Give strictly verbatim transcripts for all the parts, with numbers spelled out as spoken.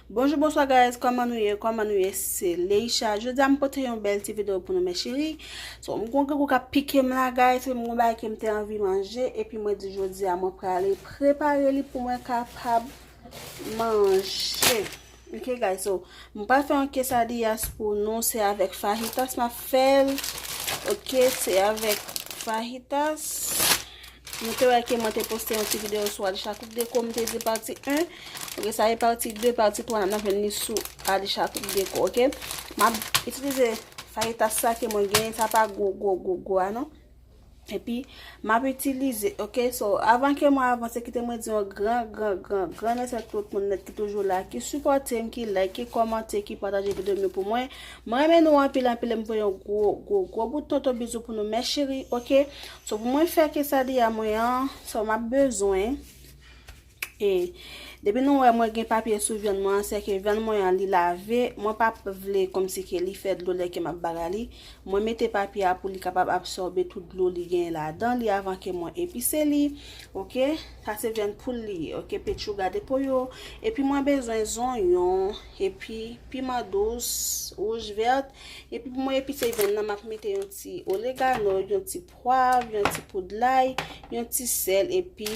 Bonjou, bonswa, guys. Kòman nou ye? Kòman nou ye? Se Leisha. Jodi a, m pote yon bèl ti videyo pou nou, mes chéries. So, m gon grangou k ap pike m la, guys. M gon bagay ke m te anvi manje. Epi mwen di jodi a, mwen prale prepare li pou mwen kapab manje. Ok, guys, so, m pral fè yon quesadillas pou nou, se avèk fajitas m ap fè l. Ok, se avèk fajitas. Nou te wè ke mwen te poste yon ti videyo sou Alisha Cook Déco, m te di pati en. Ok, sa e pati de, pati twa n ap jwenn li sou Alisha Cook Déco, ok? M ap itilize fajitas sa ke mwen genyen, sa pa gwo, gwo, gwo, gwo a non. Epi, m ap itilize, ok? So, avan ke mwen avanse, kite mwen di yon gran, gran, gran, gran mèsi ak tout moun nèt ki toujou la, ki sipòte m, ki like, ki kòmante, ki pataje videyo m yo pou mwen. Mwen renmen nou anpil, anpil, e m voye yon gwo, gwo, gwo bout tonton bizou pou nou, mes chéries, ok? So, pou mwen fè quesadilla mwen an, sa m ap bezwen, E depi nou wè mwen gen papye sou vyann mwen an, se ke vyann mwen an li lave. Mwen pa vle kòmsi ke li fè dlo lè ke m ap bagay li. Mwen mete papye a pou li kapab absòbe tout dlo li gen ladan li avan ke mwen epise li. Ok, sa se vyann poul li ye. Ok, pechuga de pollo. Epi mwen bezwen zonyon, epi piman dous, wouj, vèt. Epi pou mwen epise vyann nan, m ap mete yon ti oregano, yon ti pwav, yon ti poud lay, yon ti sèl, epi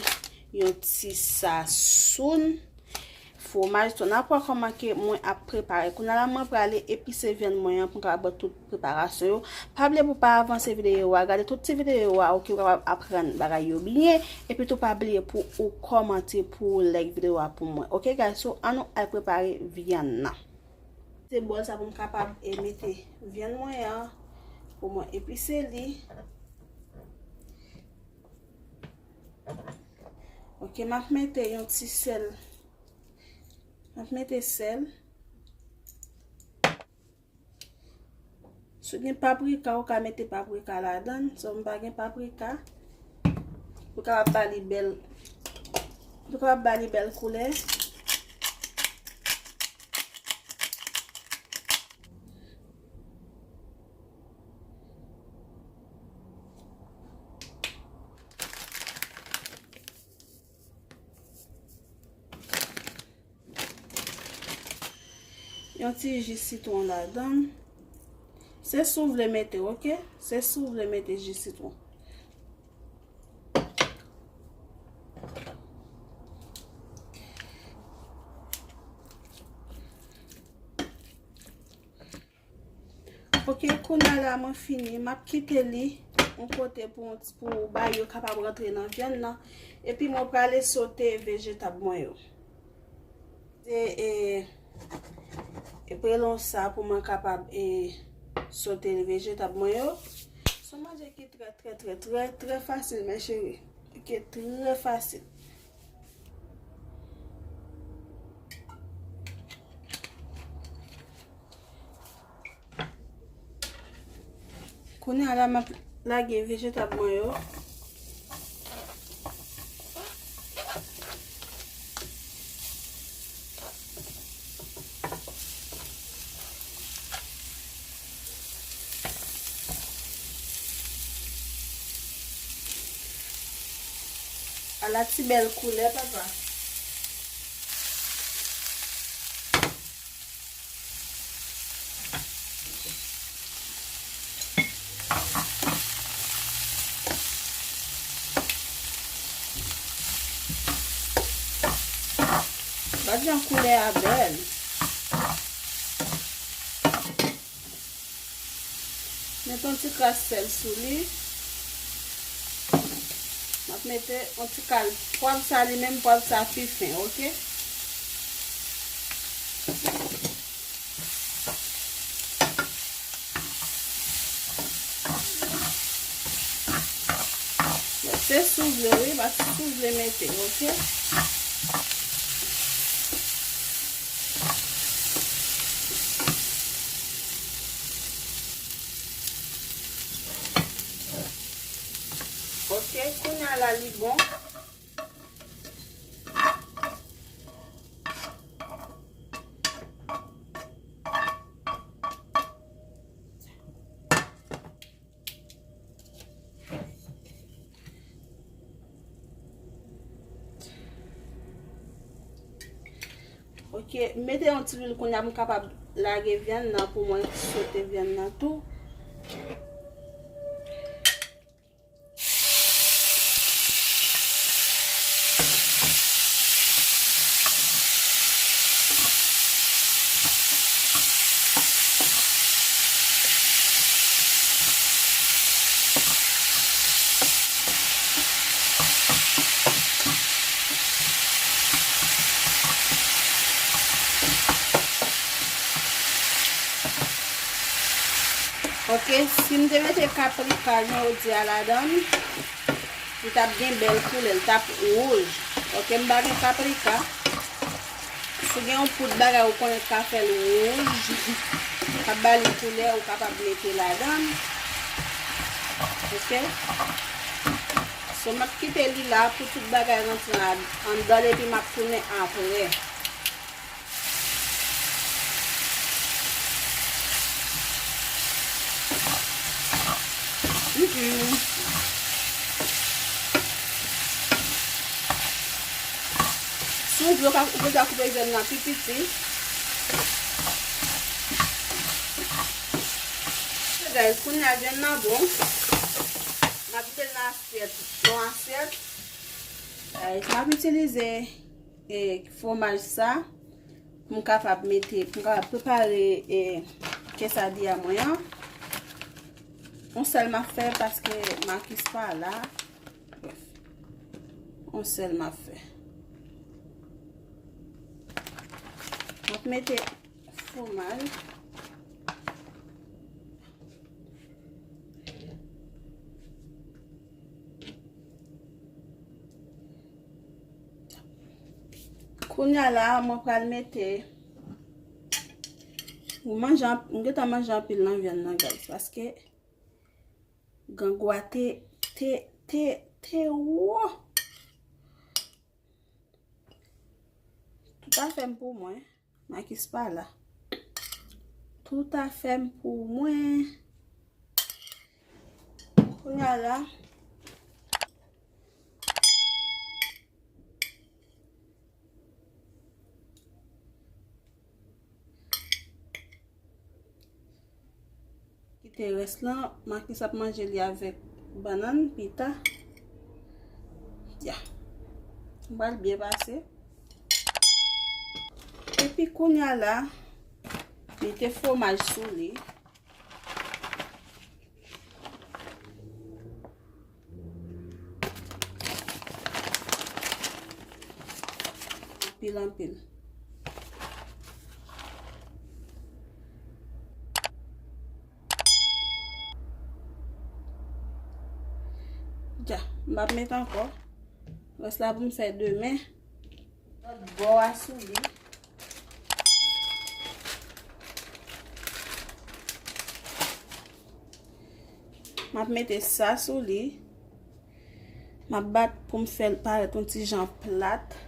yon ti sasoun, fwomaj tou. N ap wè kòman ke mwen ap prepare. Kounye a la, mwen prale epise vyann mwen an pou m kapab wè tout preparasyon yo. Pa bliye pou w pa avanse videyo a, gade tout ti videyo a, ok, ou kapab aprann bagay yo byen. Epi tou pa bliye pou ou kòmante, pou ou like videyo a pou mwen. Ok, guys, so, ann nou al prepare vyann nan. Se bòl sa pou m kapab, e, mete vyann mwen an, pou mwen epise li. Ok, m ap mete yon ti sèl. M ap mete sèl. Si w gen paprika, ou ka mete paprika ladan. So, m pa gen paprika. Pou kapab ba li bèl, pou kapab ba li bèl koulè. Yon ti ji sitwon ladan. Se si w vle mete, ok? Se si w vle mete ji sitwon. Ok, kounye a la mwen fini. M ap kite li yon kote pou, pou bay yo kapab rantre nan vyann nan. Epi mwen prale sote vejetab mwen yo. Se, e, e, prelon sa pou mwen kapab, e, sote vejetab mwen yo. Se yon manje ki trè, trè, trè, trè, trè fasil, mes chéries. Ki trè fasil. Kounye a la, m ap lage vejetab mwen yo. Ala ti bèl koulè, papa. Gad jan koulè a bèl. Mete yon ti kras sèl sou li. M ap mete yon ti kal pwav sa, li menm pwav sa pi fen, ok? Se si w vle, wi, pa si w vle mete, ok? Ok, kounye a la li bon. Ok, m mete yon ti lwil kounye a pou m kapab lage vyann nan pou mwen sote vyann nan tou. Ok, si m te mete paprika jan yo di a ladan, li t ap gen bèl koulè, li t ap wouj. Ok, m pa gen paprika. Si w gen yon poud bagay ou konnen k ka fè l wouj, k ap ba li koulè, ou kapab mete ladan. Ok? So, m ap kite li la pou tout bagay rantre an-, anndan l epi m ap tounen apre. Mm-mm. Si w vle, ou ka, ou ka koupe vyann nan pi piti. Ok, guys, kounye a vyann nan bon. M ap kite l nan asyèt. Yon asyèt. Guys, m ap itilize e, fwomaj sa pou m kapab mete, pou m kapab prepare e, quesadilla mwen an. Yon sèl m ap fè paske Marcus pa la. Bref, yon sèl m ap fè. M ap mete fwomaj. Kounye a la, mwen pral mete, mwen manje anp-, mwen gentan manje anpil nan vyann nan, guys, paske grangou a te, te, te, te wo. Tout afè m pou mwen. Makis pa la. Tout afè m pou mwen. Kounye a la. Kite rès lan, Makis ap manje li avèk bannann, pita. Ya. M pral byen pase. Epi kounye a la, mete fwomaj sou li. Anpil, anpil. Ja, m p ap met ankò. Rès la pou m fè demen. Lòt bò a sou li. M ap mete sa sou li. M ap bat pou m fè l parèt yon ti jan plat.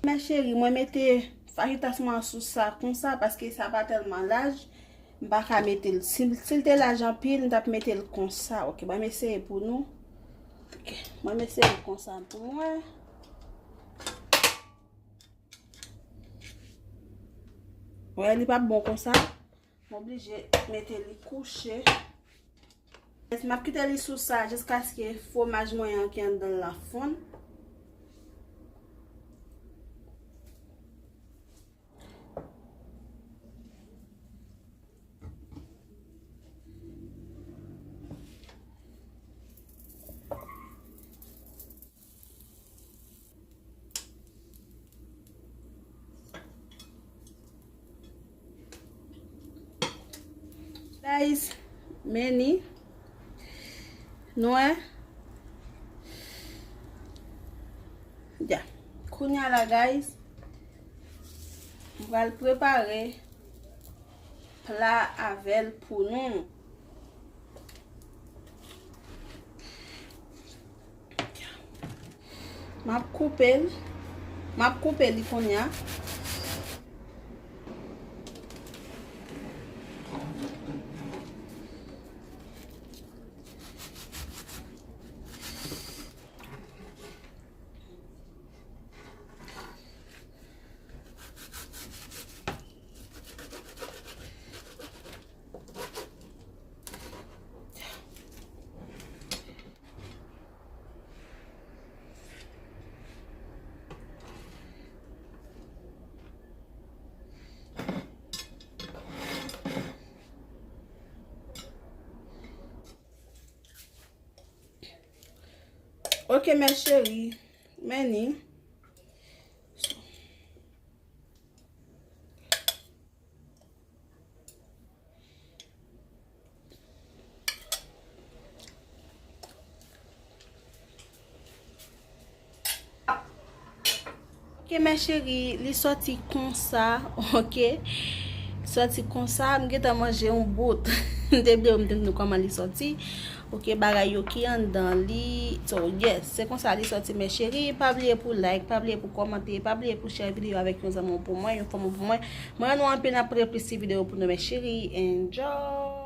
Mes chéri, mwen mete fajitas mwen an sou sa konsa paske sa pa tèlman laj. M pa ka mete l. Si, si l te laj anpil, m t ap mete l konsa. Ok, ban m eseye pou nou. Ok, ban m eseye l konsa pou mwen. Wè, li p ap bon konsa. M oblije mete li kouche. M ap kite li sou sa jiskaske fwomaj mwen an ki anndan l lan fonn. Guys, men li. Nou wè? Ya. Kounye a la, guys, m pral prepare pla avè l pou nou. M ap koupe l. M ap koupe li kounye a. Ok, mes chéries, men ni. Ok, mes chéries, li sòti konsa, ok? Sòti konsa, m gentan manje yon bout. M te bliye m te di nou kòman li sòti. Ok, bagay yo ki anndan li. So, yes, se konsa li sòti, mes chéries. Pa bliye pou like, pa bliye pou kòmante, pa bliye pou share videyo avèk yon zanmi pou mwen, yon fanmi pou mwen. Mwen, nou anpil, n ap pote plis ti videyo pou nou, mes chéries. Enjoy!